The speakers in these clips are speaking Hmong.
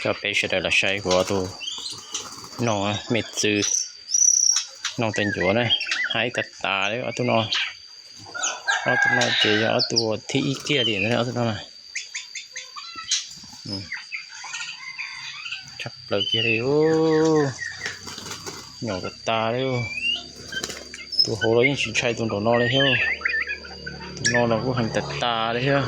Coj peb sawv daws los saib kuv ob tug noog me txwv, noog tawg ncuav na, haib tag tas li ob tug no. Ob tug no ces yog ob tug thib ib kiag li ob tug no na. Tshaj plaws kiag li, nyaum tas tas li. Tus hauv los yeej tsis ntshai tus nraum no li thiab. Tus no los kuj heev tas tas li thiab.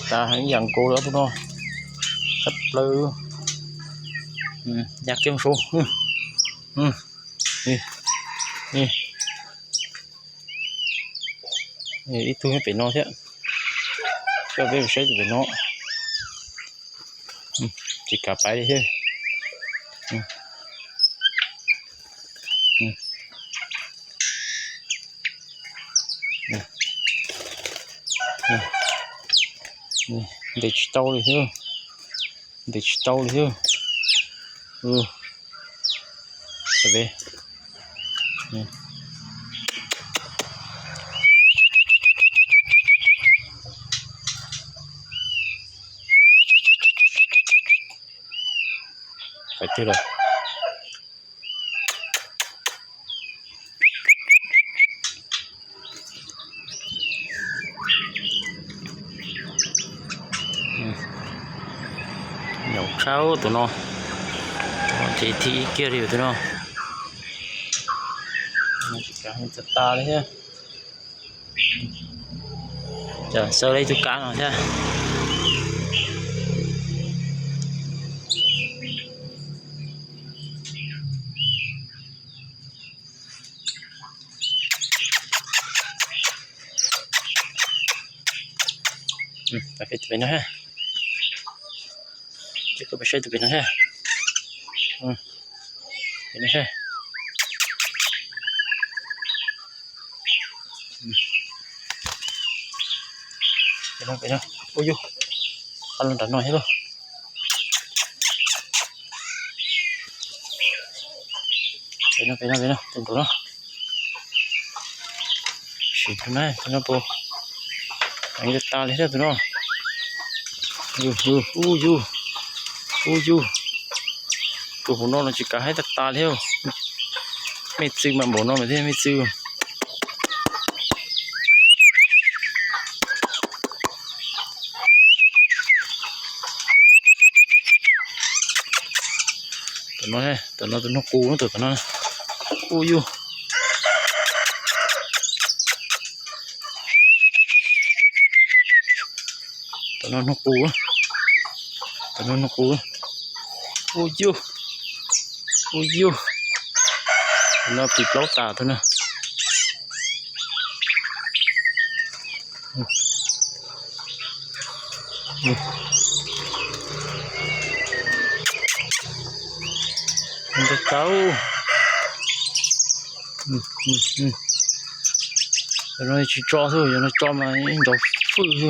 Tas heev ib yam nkaus li ob tug no. Tshaj plaws. Ya kiag mus saud. Ib tug nyob pem no thiab. Coj peb mus saib tus pem no. Tsis kav pais li thiab. Ntes tsis tau li thiab. Ntes tsis tau li thiab. Pais twg lawm? Nyaum tshaj tus no. Ces thib ib kiag li tus no. Tsis kav heev tas tas li thiab. Xav la ib tug kav no thiab. Peb tus pem no thiab. Ces koj peb saib tus pem no thiab. Pem no thiab. Pem no, pem no. Ua yug, qab los nram no thiab lauj. Pem no, pem no, pem no, tus nraum no. Sim tus na, tus no puas heev tas tas li thiab tus no. Yug, yug, ub yug, ub yug. Tus hauv no los tsis kav haib tas tas li thiab. Me txwv mas npaum no mas thiaj me txwv. Tom no, tom no tus noog qus no, tom no. Ub yug. Tom no noog qus. Tom no noog qus. Ub yug. Ub yug. Tom no pim plaub tas tus no. Ntau tau. Yog no tsis tso xwb, yog no tso mas nrov fwj xwb.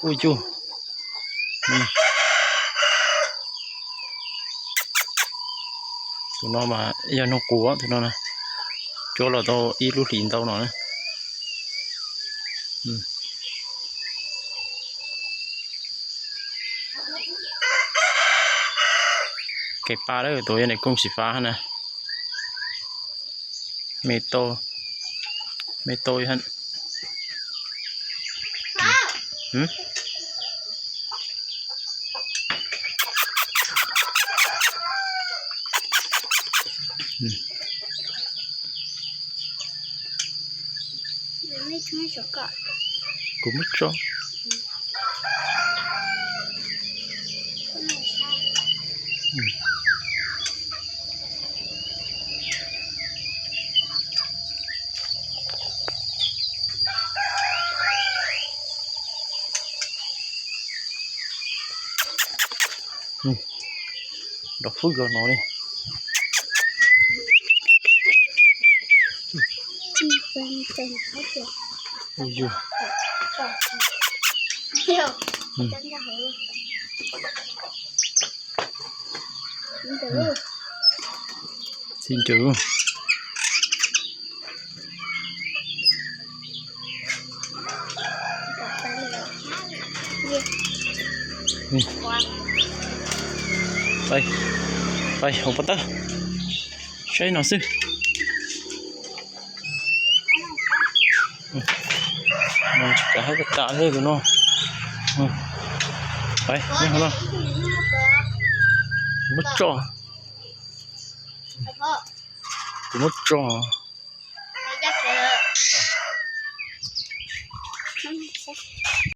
Ub yug. Tus no mas yog noog qus tus no na. Cuab los tau ib lub hlis ntau no na. Kev pab lawm tus yog niam kooj xim fav na. Me tau, me tau ib hab. Kuv muab tso. Nrov fwb los no li. Ui yus. Txiv ncaws. Pais, pais hauv pob tawb, saib no xwb. Tsis kav hab tas li tus no. Pais, nyob hauv no. Muab tso. Kuv muab tso.